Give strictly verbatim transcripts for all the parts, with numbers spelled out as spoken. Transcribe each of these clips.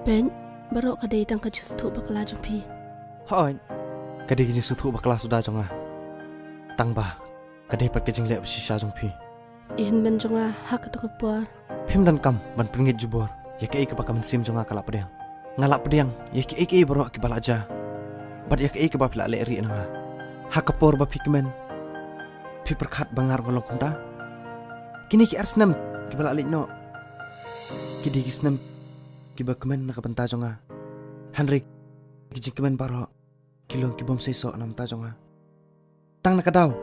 Peit, baroh ka dei tang ka jingsngewthuh bakla jong phi. Hooid, ka dei ka jingsngewthuh bakla suda jong nga. Tang ba ka dei pat ka jingleh bashisha jong phi. I hynmen jong nga ha kato ka por. Phim donkam ban pynngeit jubor ïa kaei kaba ka mynsiem jong nga ka la pdiang. Nga la pdiang ïa kiei kiei baroh kiba la jia bad ïa kaei kaba phi la leh rieh na nga. Ha ka por ba phi kmen, phi pyrkhat ba nga ruh nga long kumta? Kine ki ar snem kiba la leit noh, ki dei ki snem kiba kmen na ka bynta jong nga. Hynrei ki jingkmen baroh ki long ki bym seisoh na ka bynta jong nga. Tang na ka daw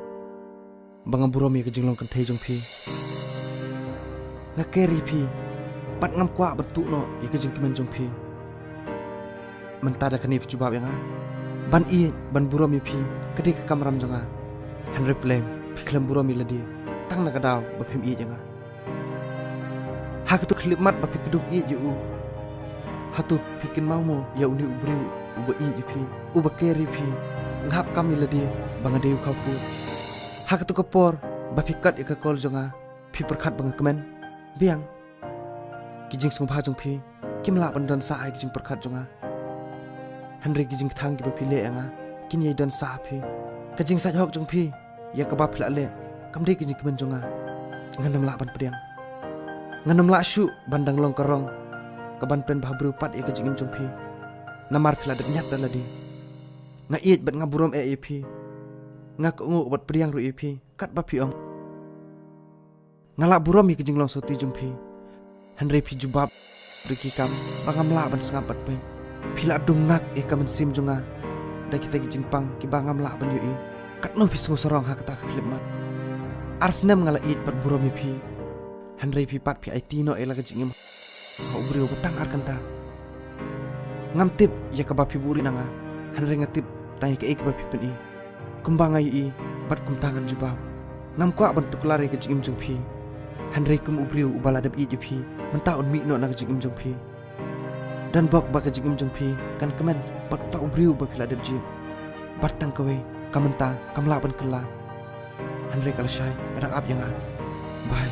ba nga burom ïa ka jinglong kynthei jong phi, nga care ïa phi bad ngam kwah ban tuh noh ïa ka jingkmen jong phi. Mynta da kane phi jubab ïa nga, ban ïeit ban burom ïa phi ka dei ka kamram jong nga. Hynrei pleng phi khlem burom ïa lade tang na ka daw ba phim ïeit ïa nga. Ha kato ka khyllipmat ba phi kdup ïeit ïa u, hato phi kynmaw mo ïa une u briew uba ïeit ïa phi, uba care ïa phi? Nga hap kam ïa lade ba nga dei u khawpud. Ha kato ka por ba phi cut ïa ka call jong nga, phi pyrkhat ba nga kmen? Biang. Ki jingsngewbha jong phi kim lah ban don sah ha ki jingpyrkhat jong nga. Hynrei ki jingkthang kiba phi leh ïa nga kin ïai don sah ha phi. Ka jingsaid hok jong phi ïa kaba phi la leh kam dei ka jingkmen jong nga. Ngan ym lah ban pdiang. Ngan ym lah shuh ban dang long ka rong kaban pynbha briew pat ïa ka jingim jong phi. Namar phi la dep ñiad da lade. Nga ïeit bad nga burom eh ïa phi. Nga kohnguh bad pdiang ruh ïa phi katba phi ong. Nga la burom ïa ka jinglong sawti jong phi. Hynrei phi jubab da ki kam ba ngam lah ban sngap bad peit. Phi la dung ngak ïa ka mynsiem jong nga da kita ki jingpang kiba ngam lah ban ïohi. Katno phi sngewsarong ha kata ka khyllipmat. Ar snem nga la ïeit bad burom ïa phi. Hynrei phi pat phi aiti noh ïa la ka jingim ha u briew ba tang ar kynta. Ngam tip ïa kaba phi buhrieh na nga, hynrei nga tip tang ïa kaei kaba phi pyni. Kumba nga ïohi bad kumta ngan jubab. Ngam kwah ban tuklar ïa ka jingim jong phi. Hynrei kum u briew uba la dep ïeit ïa phi, mynta un mih noh na ka jingim jong phi. Don bok ba ka jingim jong phi kan kmen bad uta u briew ba phi la dep jied. Bad tang kawei, ka mynta kam lah ban kylla. Hynrei ka lashai ka dang ap ïa nga. Bye.